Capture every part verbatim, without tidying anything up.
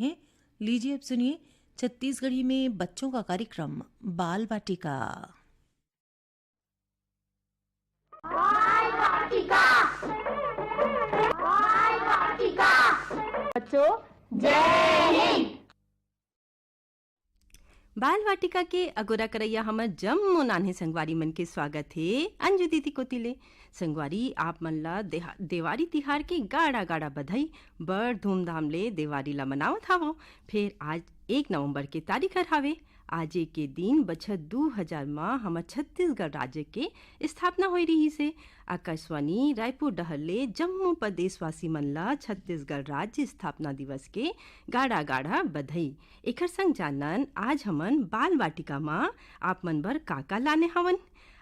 हैं। लीजिए, अब सुनिए छत्तीसगढ़ी में बच्चों का कार्यक्रम बाल वाटिका। बच्चों, जय हिंद। बाल वाटिका के अगोरा करइया हमर जम्मो नान्हे संगवारी मन के स्वागत हे अंजू दीदी कोति ले। संगवारी, आप मन ला देहा-, देवारी तिहार के गाड़ा गाड़ा बधाई। बड़ धूमधाम ले देवारी ला मनावत हावव। फेर आज एक नवंबर के तारीख हर हावे। आजे के दिन बछर दू हजार म हमर छत्तीसगढ़ राज्य के स्थापना होय रिहिस हे। आकाशवाणी रायपुर डहर ले जम्मो प्रदेशवासी मन ला छत्तीसगढ़ राज्य स्थापना दिवस के गाड़ा गाड़ा बधाई। एखर संग जानन, आज हमन बाल वाटिका म आप मन बर का-का लाने हवन।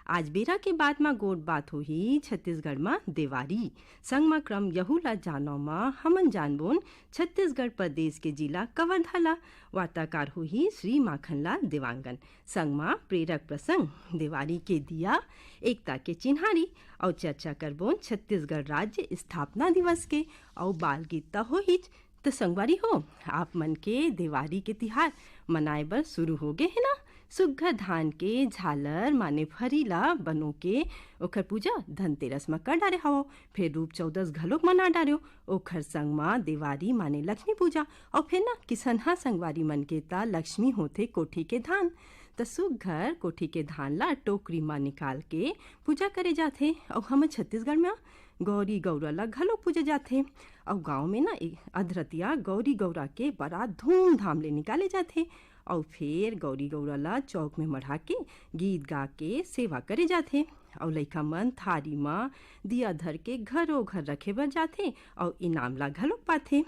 आज बेरा के बाद म गोठ बात होही छत्तीसगढ़ म देवारी। संग म क्रम यहू ला जानव म हमन जानबोन छत्तीसगढ़ प्रदेश के जिला कवर्धा ला। वार्ताकार होही श्री माखनलाल देवांगन। संग म प्रेरक प्रसंग देवारी के दिया, एकता के चिन्हारी अउ चर्चा करबोन छत्तीसगढ़ राज्य स्थापना दिवस के अउ बाल गीत त होहीच। त संगवारी हो, आप मन के देवारी के तिहार मनाए बर शुरू हो गे हे ना? सुग्घर धान के झालर माने फरी ला बनो के ओखर पूजा धनतेरस म कर डारे हवव। फेर रूप चौदस घलोक मना डारेव। ओखर संग म देवारी माने लक्ष्मी पूजा अउ फेर ना किसनहा संगवारी मन के त लक्ष्मी होथे कोठी के धान। त सुग्घर कोठी के धान ला टोकरी म निकाल के पूजा करे जाथे। अउ हमर छत्तीसगढ़ म गौरी गौरा ला घलो पूजे जाथे। अउ गांव में ना ए-, अधरतिया गौरी गौरा के बरात धूमधाम ले निकाले जाथे। अउ फेर गौरी गौरा ला चौक में मढ़ा के गीत गा के सेवा करे जाथे। अउ लइका मन थारी म दिया धर के घरो घर रखे बर जाथे अउ इनाम ला घलोक पाथे।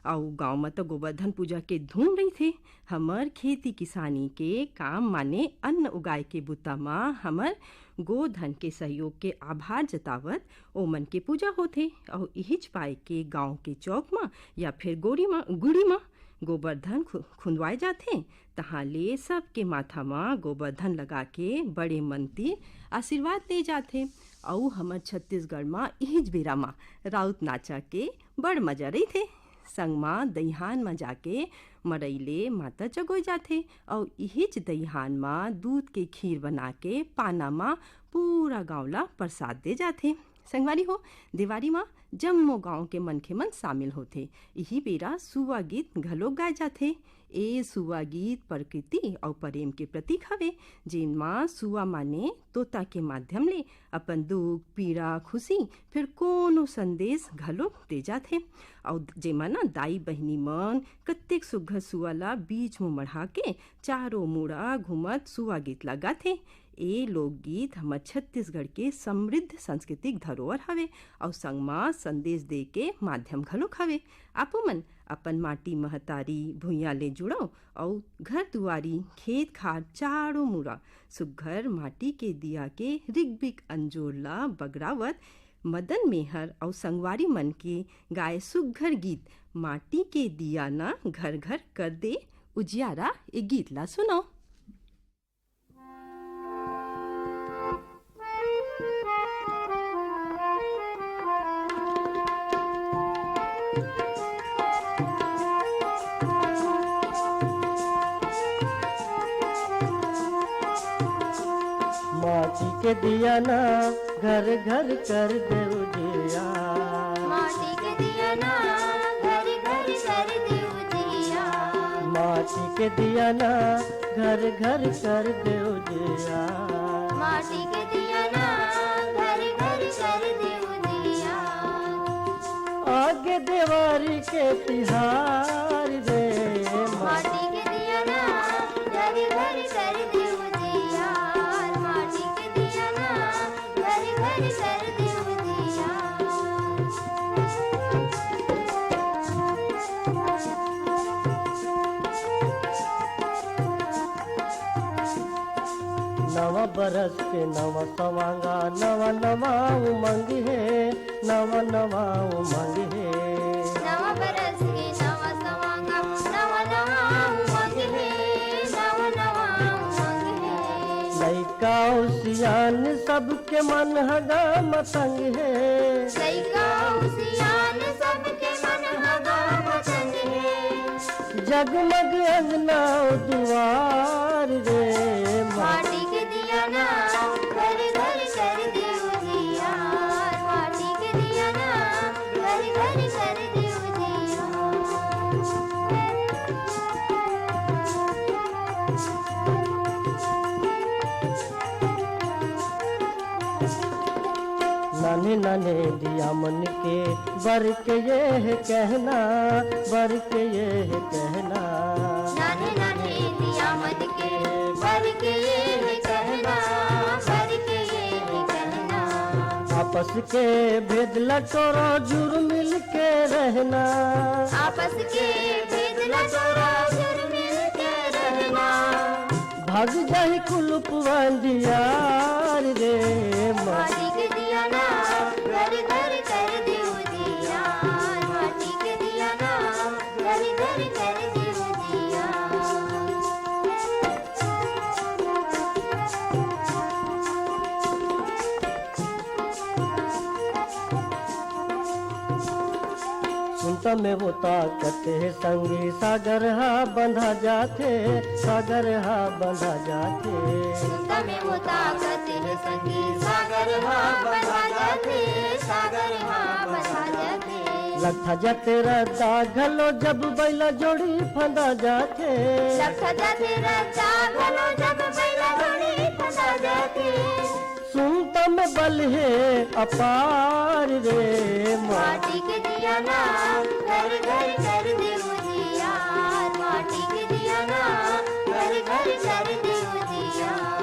अउ गांव म तो गोबरधन पूजा के धूम रहिथे। हमर खेती किसानी के काम माने अन्न उगाए के बुता म हमर गोधन के सहयोग के आभार जतावत ओमन के पूजा होथे। अउ इहिच पाए के गांव के चौक म या फिर गोरी म, गुड़ी म गोबरधन खु-, खुंदवाए जाथे। तहां ले सबके माथा म गोबरधन लगा के बड़े मन ती आशीर्वाद ले जाथे। अउ हमर छत्तीसगढ़ म इहिच बेरा म राउत नाचा के बड़ मजा रहिथे। संग म दइहान म जाके मड़ई ले माता जगोय जाथे अउ इहिच दइहान म दूध के खीर बना के पाना म पूरा गांव ल परसाद दे जाथे। संगवारी हो, देवारी म जम्मो गांव के मनखे मन शामिल होथे। इही बेरा सुआ गीत घलोक गाय जाथे। ए सुआ गीत प्रकृति अउ प्रेम के प्रतीक हवे, जेन म सुआ माने तोता के माध्यम ले अपन दुख, पीड़ा, खुशी, फेर कोनो संदेश घलो दे जाथे। अउ जेमा ना दाई बहिनी मन कतेक सुग्घर सुआ ला बीच म मढ़ा के चारों मुड़ा घूमत सुआ गीत ला गाथे। ए लोकगीत हमर छत्तीसगढ़ के समृद्ध सांस्कृतिक धरोहर हवे अउ संग म संदेश दे के माध्यम घलोक हवे। आपो मन अपन माटी महतारी भुइयां ले जुड़व अउ घर दुआरी, खेत खार, चारों मुड़ा सुग्घर माटी के दिया के रिगबिग अंजोर ला बगरावत मदन मेहर अउ संगवारी मन के गाय सुग्घर गीत माटी के दिया ना घर घर कर दे उजियारा ए गीत ला सुनव। माटी के दिया ना घर घर कर दे उजियार। माटी के दिया ना घर घर कर दे उजियार। माटी के दिया ना घर घर कर दे उजियार। माटी के दिया ना घर घर कर दे उजियार। आगे देवारी के तिहार रे। माटी के दिया ना घर घर कर दे उजियार। माटी के दिया ना घर घर कर दे उजियार। नवा बरस के नवा सवांगा, नवा नवा उमंग हे, नवा नवा उमंग हे। नवा बरस के नवा सवांगा, नवा नवा उमंग हे, नवा नवा उमंग हे। लइका अउ सियान सबके मन ह गा मतंग हे। लइका अउ सियान सबके मन ह गा मतंग हे। जगमग अंगना दुआर रे माँ। माटी के दिया ना घर घर कर दे उजियार, माटी के दिया ना घर घर कर दे उजियार। नाने नाने दिया मन के बर के ये है कहना, बर के ये है कहना। नाने नाने दिया मन के बर के ये है कहना, बर के ये है कहना। आपस के भेद लटोरा जुर मिल के रहना। आपस के भेद लटोरा जुर मिल के रहना। भाग जाही कुलुप अंधियार रे माँ। माटी के दिया ना घर घर कर दे उजियार, माटी के दिया ना घर घर कर दे उजियार। सुनता में वो ताकत है संगी, सागर हा बंधा जाथे, सागर हा बंधा जाथे। सुनता में वो ताकत है संगी, सागर हा बंधा जाथे, सागर हा बंधा जाथे। लखा जाथे रद्दा घलो जब बैला जोड़ी फंदा जाथे। लखा जाथे रद्दा घलो जब बैला जोड़ी फंदा जाथे। सुनता में बल है अपार रे माँ। माटी के दिया ना घर घर कर दे उजियार, माटी के दिया ना घर घर कर दे उजियार।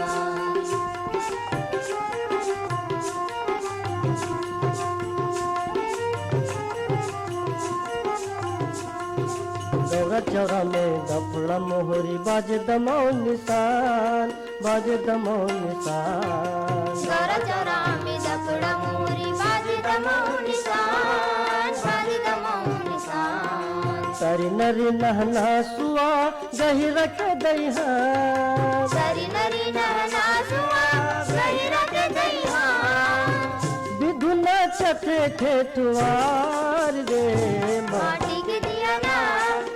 गौरा चौरा में दफड़ा मोहरी बाजे दमाऊ निशान, बाजे दमाऊ निशान। गौरा चौरा में दफड़ा मोहरी बाजे दमाऊ निशान, बाजे दमाऊ निशान। सरी नरी नहना सुआ गहिरा के दइहा। सरी नरी नहना सुआ गहिरा के दइहा। बिधु नाचथे ठेठुआर रे माँ। माटी के दिया ना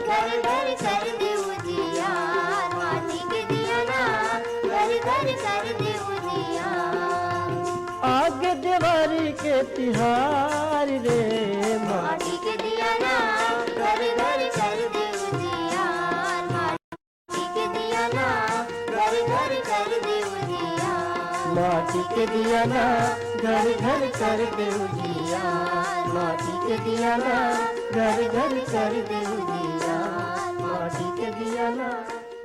घर घर कर दे उजियार, माटी के दिया ना घर घर कर दे उजियार। आगे देवारी के तिहार रे माँ। माटी के दिया ना घर घर कर दे उजियार, माटी के दिया ना घर घर कर दे उजियार। माटी के दिया ना घर घर कर दे उजियार, माटी के दिया ना घर घर कर दे उजियार, माटी के दिया ना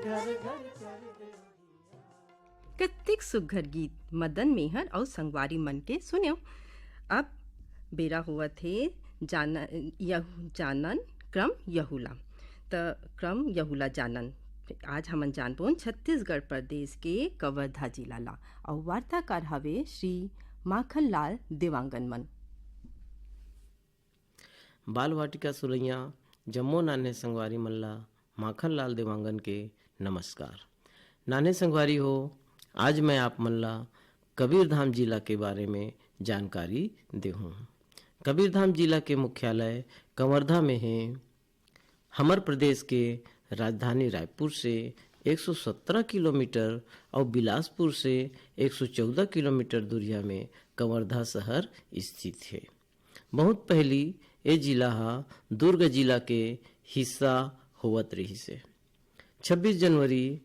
घर घर कर दे उजियार। कत्तिक सुग्घर गीत मदन मेहर अउ संगवारी मन के सुनेव। अब बेरा होवत हे जान-, यहु-, जानन क्रम यहुला। त क्रम यहुला जानन। आज हमन जानबोन छत्तीसगढ़ प्रदेश के कवर्धा जिला ला। अउ वार्ताकार हवे श्री माखन लाल देवांगन मन। बाल वाटिका सुनइया जम्मो नान्हे संगवारी मन ला माखन लाल देवांगन के नमस्कार। नान्हे संगवारी हो, आज मैं आप मन ला कबीरधाम जिला के बारे में जानकारी देहूँ। कबीरधाम जिला के मुख्यालय कवर्धा में हे। हमर प्रदेश के राजधानी रायपुर से एक सौ सत्रह किलोमीटर अउ बिलासपुर से एक सौ चौदह किलोमीटर दूरिया में कवर्धा शहर स्थित हे। बहुत पहिली ए जिला ह दुर्ग जिला के हिस्सा होवत रिहिस हे। छब्बीस जनवरी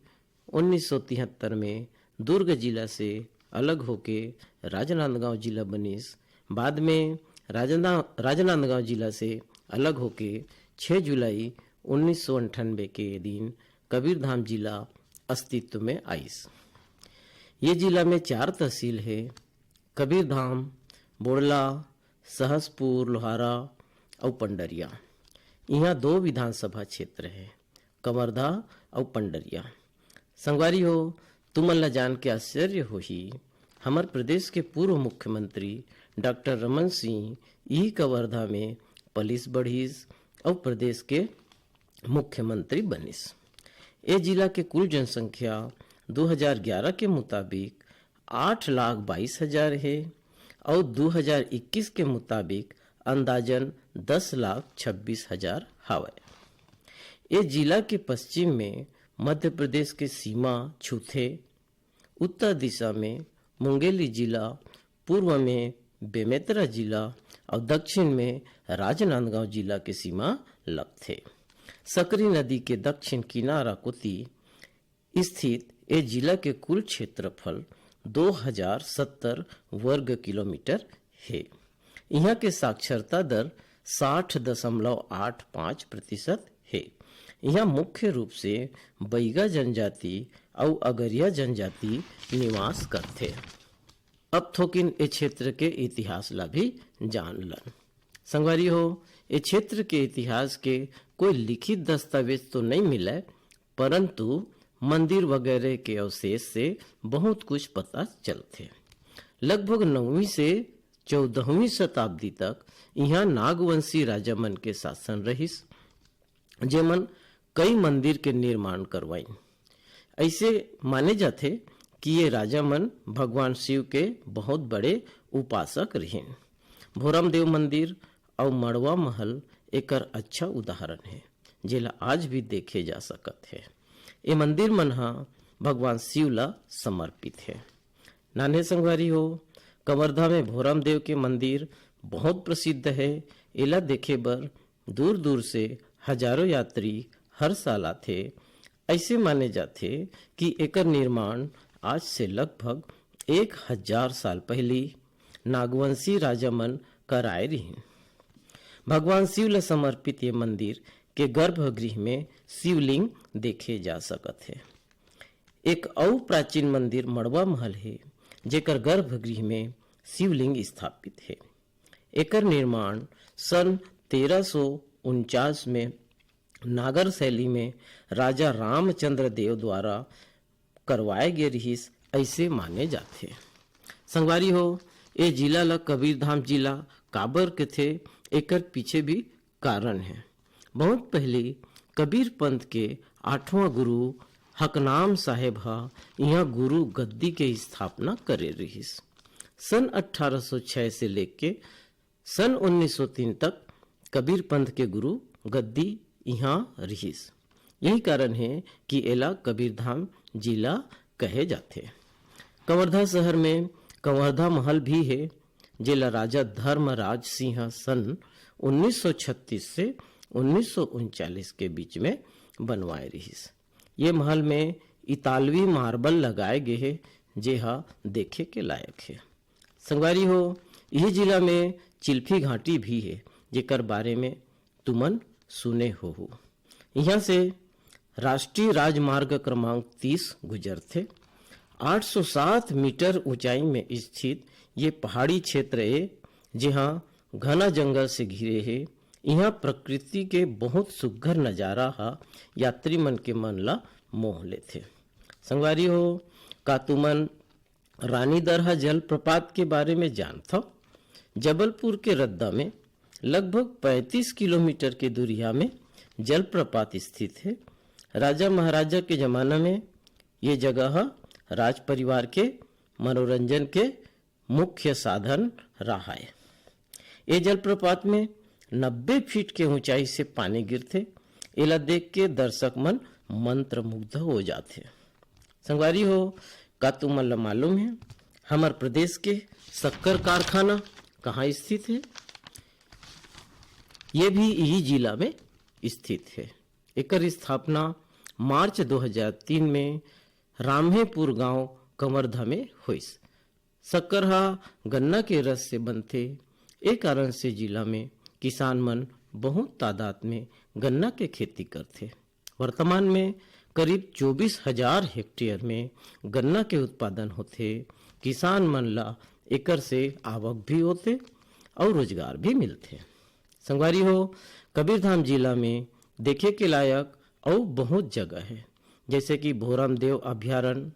उन्नीस सौ तिहत्तर में दुर्ग जिला से अलग होके राजनांदगांव जिला बनिस। बाद में राजना-, राजनांदगांव जिला से अलग होके छह जुलाई उन्नीस सौ अंठानबे के दिन कबीरधाम जिला अस्तित्व में आइस। ये जिला में चार तहसील हे, कबीरधाम, बोड़ला, सहसपुर, लोहारा अउ पंडरिया। इहाँ दो विधानसभा क्षेत्र हे, कवर्धा अउ पंडरिया। संगवारी हो, तुमन ला जान के आश्चर्य होही, हमर प्रदेश के पूर्व मुख्यमंत्री डॉक्टर रमन सिंह इही कवर्धा में पलिस बढ़िस अउ प्रदेश के मुख्यमंत्री बनिस। ए जिला के कुल जनसंख्या दो हज़ार ग्यारह के मुताबिक आठ लाख बाईस हजार हे अउ दो हज़ार इक्कीस के मुताबिक अंदाजन दस लाख छब्बीस हजार हावय। ए जिला के पश्चिम में मध्य प्रदेश के सीमा छूथे। उत्तर दिशा में मुंगेली जिला, पूर्व में बेमेतरा जिला अउ दक्षिण में राजनांदगांव जिला के सीमा लगथे। सकरी नदी के दक्षिण किनारा कोती स्थित ए जिला के कुल क्षेत्रफल दो हजार सत्तर वर्ग किलोमीटर हे। इहाँ के साक्षरता दर साठ दशमलव आठ पाँच प्रतिशत हे। इहाँ मुख्य रूप से बैगा जनजाति अउ अगरिया जनजाति निवास करथे। अब थोकिन ए क्षेत्र के इतिहास ला भी जान लन। संगवारी हो, ए क्षेत्र के इतिहास के कोई लिखित दस्तावेज तो नहीं मिले, परंतु मंदिर वगैरह के अवशेष से बहुत कुछ पता चलथे। लगभग नौवीं से चौदहवीं शताब्दी तक इहाँ नागवंशी राजा मन के शासन रहिस, जेमन कई मंदिर के निर्माण करवाइन। ऐसे माने जाथे कि ये राजा मन भगवान शिव के बहुत बड़े उपासक रहिन। भोरमदेव मंदिर अउ मड़वा महल एकर अच्छा उदाहरण हे, जेला आज भी देखे जा सकत हे। ये मंदिर मन ह भगवान शिव ला समर्पित हे। नान्हे संगवारी हो, कवर्धा में भोरमदेव के मंदिर बहुत प्रसिद्ध हे। एला देखे बर दूर-दूर से हजारों यात्री हर साल आथे। ऐसे माने जाथे कि एकर निर्माण आज से लगभग एक हजार साल पहिली नागवंशी राजा मन कराए रिहिन। भगवान शिव ल समर्पित ये मंदिर के गर्भगृह में शिवलिंग देखे जा सकत हे। एक अउ प्राचीन मंदिर मड़वा महल हे, जेकर गर्भगृह में शिवलिंग स्थापित हे। एकर निर्माण सन तेरह सौ उनचास में नागर शैली में राजा रामचंद्र देव द्वारा करवाए गे रिहिस, ऐसे माने जाथे। संगवारी हो, ए जिला ल कबीरधाम जिला काबर कथे, एकर पीछे भी कारण हे। बहुत पहली कबीर पंथ के आठवां गुरु हकनाम साहेब ह इहाँ गुरु गद्दी के स्थापना करे रिहिस। सन अठारह सौ छह से लेके सन उन्नीस सौ तीन तक कबीर पंथ के गुरु गद्दी इहाँ रिहिस। यही कारण हे कि एला कबीरधाम जिला कहे जाथे। कवर्धा शहर में कवर्धा महल भी हे, जेला राजा धर्मराज सिंह सन उन्नीस सौ छत्तीस से उन्नीस सौ उनचालीस के बीच में बनवाए रिहिस। ये महल में इतालवी मार्बल लगाए गे हे, जे ह देखे के लायक हे। संगवारी हो, इही जिला में चिल्फी घाटी भी हे, जेकर बारे में तुमन सुने होहू। इहाँ से राष्ट्रीय राजमार्ग क्रमांक तीस गुजरथे। आठ सौ सात मीटर ऊंचाई में स्थित ये पहाड़ी क्षेत्र ए, जेहाँ घना जंगल से घिरे हे। इहाँ प्रकृति के बहुत सुघर नजारा ह यात्री मन के मन ला मोह लेथे। संगवारी हो, का तुमन रानी दरहा जलप्रपात के बारे में जानथव? जबलपुर के रद्दा में लगभग पैंतीस किलोमीटर के दूरिया में जलप्रपात स्थित हे। राजा महाराजा के जमाना में ये जगह ह राज परिवार के मनोरंजन के मुख्य साधन रहाय। ये जलप्रपात में नब्बे फीट के ऊंचाई से पानी गिरथे। एला देख के दर्शक मन मंत्रमुग्ध हो जाथे। संगवारी हो, का तुमन ल मालूम हे, हमर प्रदेश के शक्कर कारखाना कहाँ स्थित हे? ये भी इही जिला में स्थित हे। एकर स्थापना मार्च दो हज़ार तीन में राम्हेपुर गांव कवर्धा में होइस। शक्कर ह गन्ना के रस से बनथे। ए कारण से जिला में किसान मन बहुत तादाद में गन्ना के खेती करथे। वर्तमान में करीब चौबीस हजार हेक्टेयर में गन्ना के उत्पादन होथे। किसान मन ला एकर से आवक भी होथे अउ रोजगार भी मिलथे। संगवारी हो, कबीरधाम जिला में देखे के लायक अउ बहुत जगह हे, जैसे कि भोरमदेव अभयारण्य,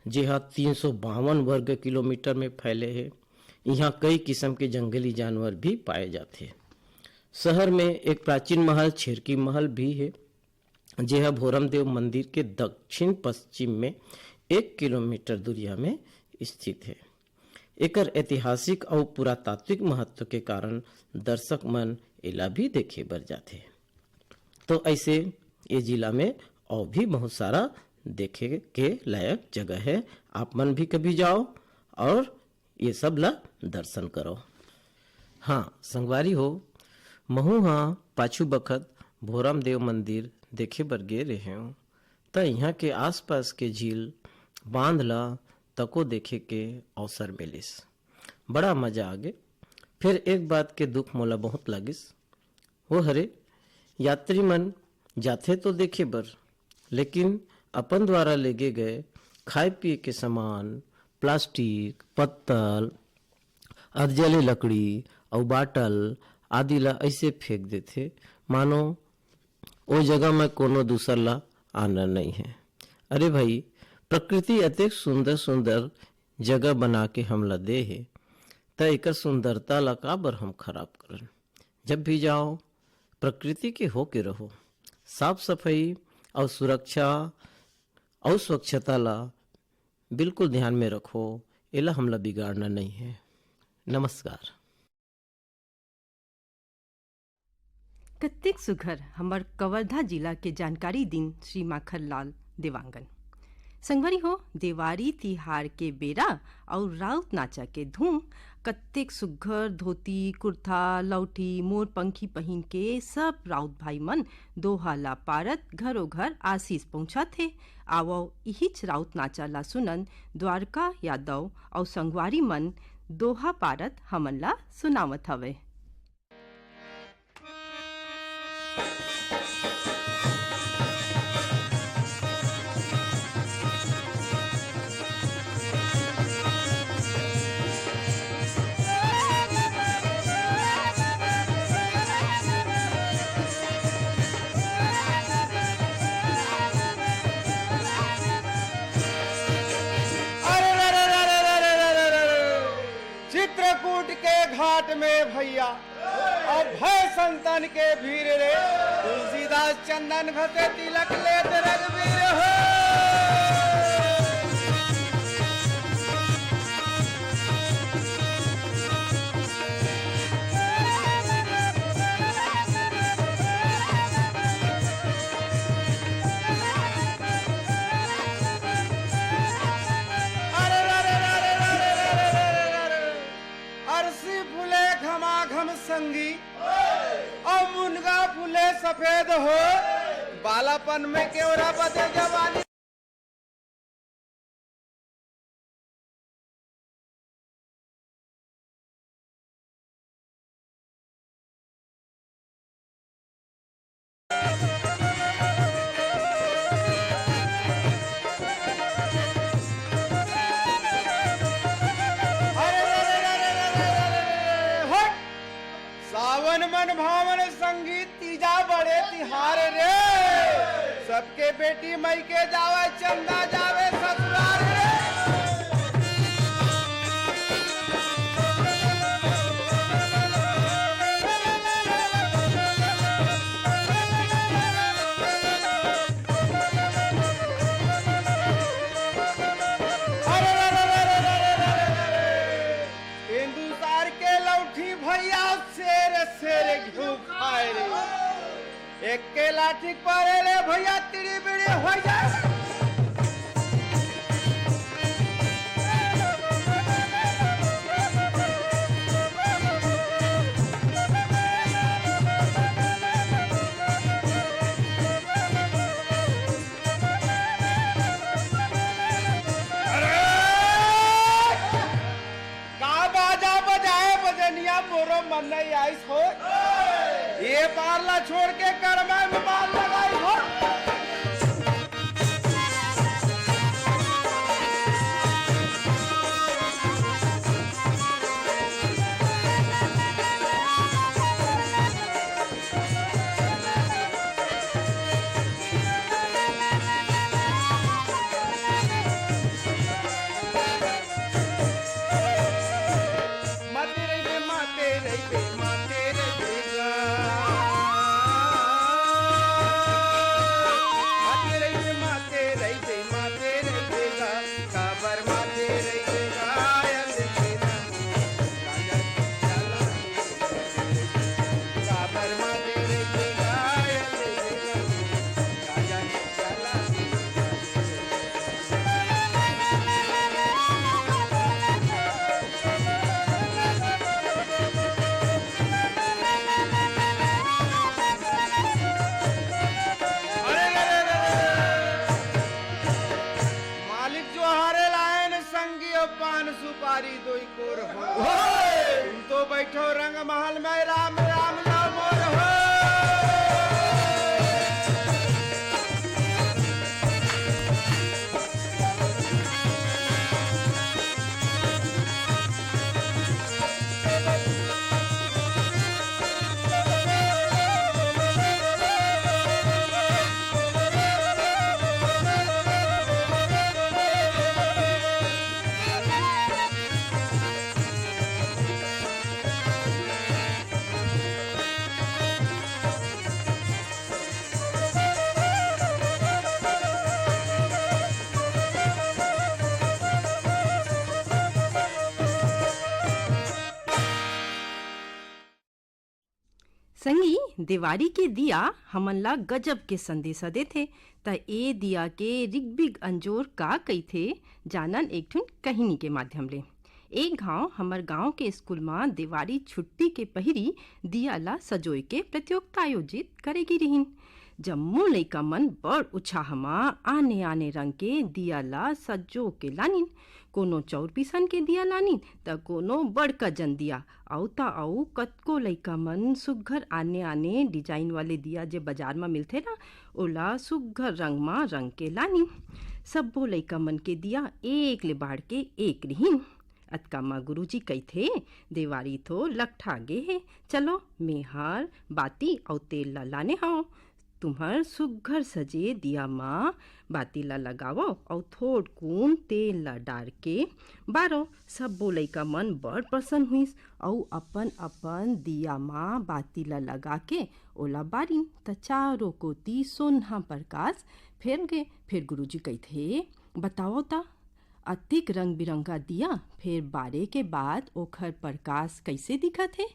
जे ह तीन सौ बावन वर्ग किलोमीटर में फैले हे। इहाँ कई किस्म के जंगली जानवर भी पाए जाथे। शहर में एक प्राचीन महल, छेरकी महल भी हे, जे ह भोरमदेव मंदिर के दक्षिण पश्चिम में एक किलोमीटर दूरिया में स्थित हे। एकर ऐतिहासिक अउ पुरातात्विक महत्व के कारण दर्शक मन एला भी देखे बर जाथे। तो ऐसे ये जिला में और भी बहुत सारा देखे के लायक जगह है। आप मन भी कभी जाओ और ये सब ला दर्शन करो। हाँ संगवारी हो, महू हा पाछू बखत भोरम देव मंदिर देखे बर गे रहेंव, त इहाँ के आसपास के झील, बांध ला तको देखे के अवसर मिलिस। बड़ा मजा आगे। फिर एक बात के दुख मोला बहुत लागिस, वो हरे, यात्री मन जाथे तो देखे बर, लेकिन अपन द्वारा लेगे गए खाए पिए के सामान, प्लास्टिक, पत्तल, अधजले लकड़ी अउ बाटल आदि ला ऐसे फेंक देथे, मानो ओ जगह में कोनो दूसर ला आना नहीं है। अरे भाई, प्रकृति अतेक सुंदर सुंदर जगह बना के हमला दे हे, त एकर सुंदरता ला काबर हम खराब करन? जब भी जाओ, प्रकृति के होके रहो। साफ सफाई अउ सुरक्षा अउ स्वच्छता ला बिल्कुल ध्यान में रखो, एला हमला बिगाड़ना नहीं है। नमस्कार। कत्तेक सुघर हमर कवर्धा जिला के जानकारी दिन श्री माखन लाल देवांगन। संगवारी हो, देवारी तिहार के बेरा अउ राउत नाचा के धूम, कत्तेक सुघर धोती, कुर्ता, लौठी, मोर पंखी पहिन के सब राउत भाई मन दोहा ला पारत घरो घर आशीष पहुंचात हे। आवव, इहिच राउत नाचा ला सुनन, द्वारका यादव अउ संगवारी मन दोहा पारत हमन ला सुनावत हवय। अरे रे रे रे रे रे रे रे रे रे। चित्रकूट के घाट में भैया, अभय संतन के भीड़ रे, तुलसीदास चंदन घसे तिलक लेत रघुवीर हो। अरे रे रे रे रे रे रे रे रे रे रे। अरसी फूले घमाघम संगी, अउ मुनगा फूले सफेद हो। बालापन में केवरा बदे जवानी। अरे, अरे, अरे, अरे, अरे, अरे, अरे, हट! सावन मन भावन संगीत, तीजा बड़े तिहार रे। सबके बेटी मइके जावे, चंदा जावे ससुराल रे। अरे, अरे, अरे, अरे, अरे, अरे, अरे, अरे। तेंदुसार के लौठी भैया, शेर शेर घिउ खाए रे। एक के लाठी परे ले भैया, तिड़ी बिड़ी हो जाए। अरे! का बाजा बजाए बजनिया, मोरो मन नहीं आइस हो। ये पार ला छोड़ के करमा में पार लगाई हो। संगी, देवारी के दिया हमन ला गजब के संदेशा देथे। त ए दिया के रिगबिग अंजोर का कहिथे, जानन एक ठुन कहिनी के माध्यम ले। एक घांव हमर गांव के स्कूल म देवारी छुट्टी के पहिरी दिया ला सजोए के प्रतियोगिता आयोजित करे गे रिहिन। जम्मो लइका मन बड़ उत्साह म आने-आने रंग के दिया ला सजो के लानिन। कोनो चौर पीसन के दिया लानिन, त कोनो बड़का जन दिया। अउ त अउ कतको लइका मन सुग्घर आने-आने design वाले दिया जे बाजार म मिलथे ना, ओला सुग्घर रंग म रंग के लानिन। सब्बो लइका मन के दिया एक ले बाढ़ के एक रिहिन। अतका म गुरुजी कहिथे, "देवारी तो लकठा गे हे, चलो, मेहर बाती अउ तेल ला लाने हव। तुम्हर सुग्घर सजे दिया म बाती ला लगावव अउ थोड़कुन तेल ला डार के बारव।" सब्बो लइका मन बड़ प्रसन्न हुइस अउ अपन-अपन दिया म बाती ला लगा के ओला बारिन, त चारों कोती सोनहा प्रकाश फैल गे। फेर गुरुजी कहिथे, "बतावव त, अतेक रंग-बिरंगा दिया, फेर बारे के बाद ओखर प्रकाश कइसे दिखत हे?"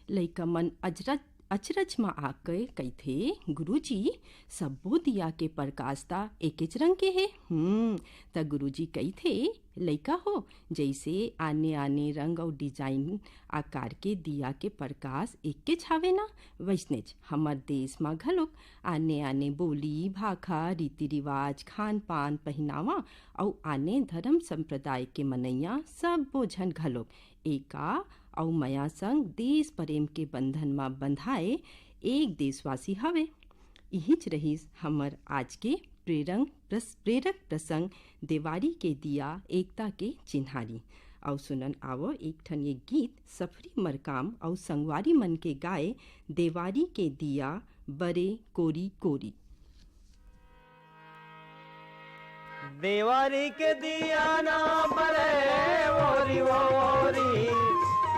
लइका मन अजरज, अचरज म आके कहिथे, "गुरुजी, सब्बो दिया के प्रकाश त एकेच रंग के हे।" हम्म, त गुरुजी कहिथे, "लइका हो, जइसे आने-आने रंग अउ design आकार के दिया के प्रकाश एकेच हावे ना, वइसनेच हमर देश म घलोक आने-आने बोली, भाखा, रीति-रिवाज, खान-पान, पहिनावा अउ आने धरम संप्रदाय के मनइया सब्बो झन घलोक एका अउ मया संग देश प्रेम के बंधन म बंधाए एक देशवासी हवे।" इहीच रहिस हमर आज के प्रेरंग प्रस-, प्रेरक प्रसंग, देवारी के दिया, एकता के चिन्हारी। अउ सुनन आवो एक ठन ये गीत, सफरी मरकाम अउ संगवारी मन के गाए, देवारी के दिया बरे कोरी कोरी। देवारी के दिया ना बरे ओरी ओरी,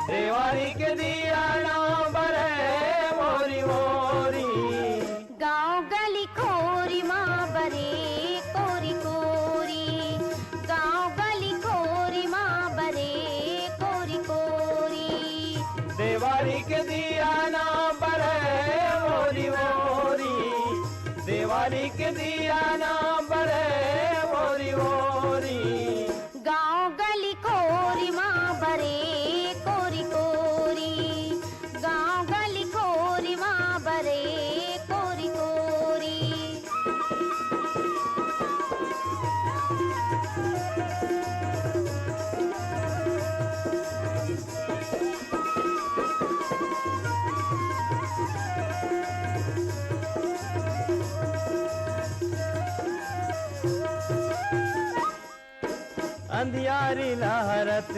देवारी के दिया ना बरे ओरी ओरी। गाँव गली खोरी मा बरे कोरी कोरी, गाँव गली खोरी मा बरे कोरी कोरी। देवारी के दिया ना बरे ओरी ओरी, देवारी के दिया ना बरे ओरी ओरी। गाँव गली खोरी मा बरे कोरी कोरी, गाँव गली खोरी मा बरे कोरी कोरी। अंधियारी लहरत,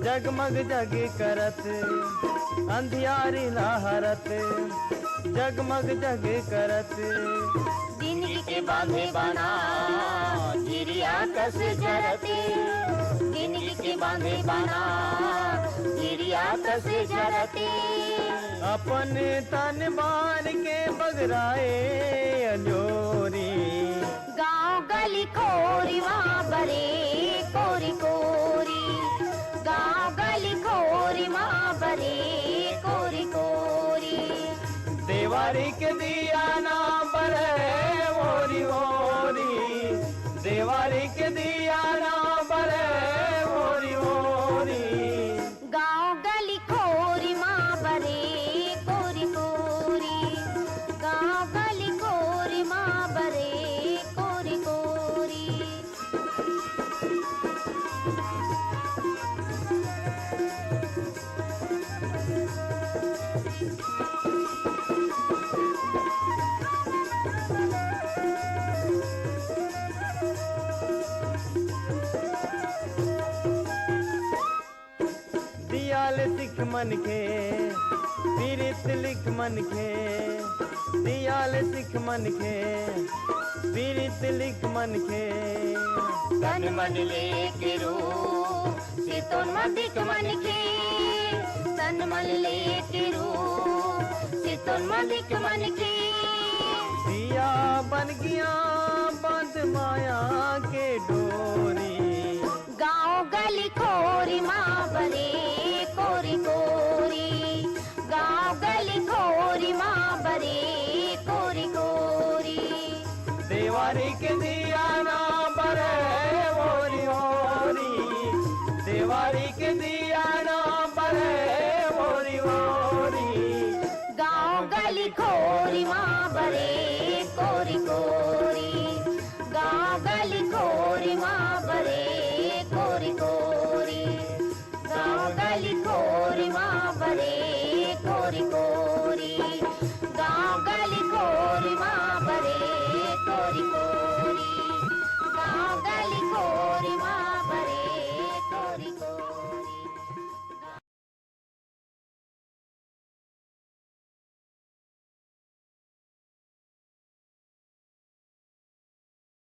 जगमग जग करत, अंधियारी लहरत, जगमग जग करत। जिंदगी के बांधे बना, चिड़िया कस जरत, जिंदगी के बांधे बना, चिड़िया कस जरत। अपन तन बान के बगराए अंजोरी। गाँव गली खोरी मा बरे कोरी कोरी, गाँव गली खोरी मा बरे कोरी कोरी। देवारी के दिया ना बरे ओरी ओरी, देवारी के दिया ना बरे ओरी ओरी। गाँव गली खोरी मा बरे कोरी कोरी, गाँव गली खोरी मा बरे कोरी कोरी। दिया ले सिख मनखे, पीरित लिख मनखे। दिया ले सिख मनखे, पीरित लिख मनखे। तन मन ले के रूप, सितोन म दिख मनखे। तन मन ले के रूप, सितोन म दिख मनखे। दिया बन गिया बंद माया के डोरी। गाँव गली खोरी मा बरे कोरी कोरी, गाँव गली खोरी अरे के दे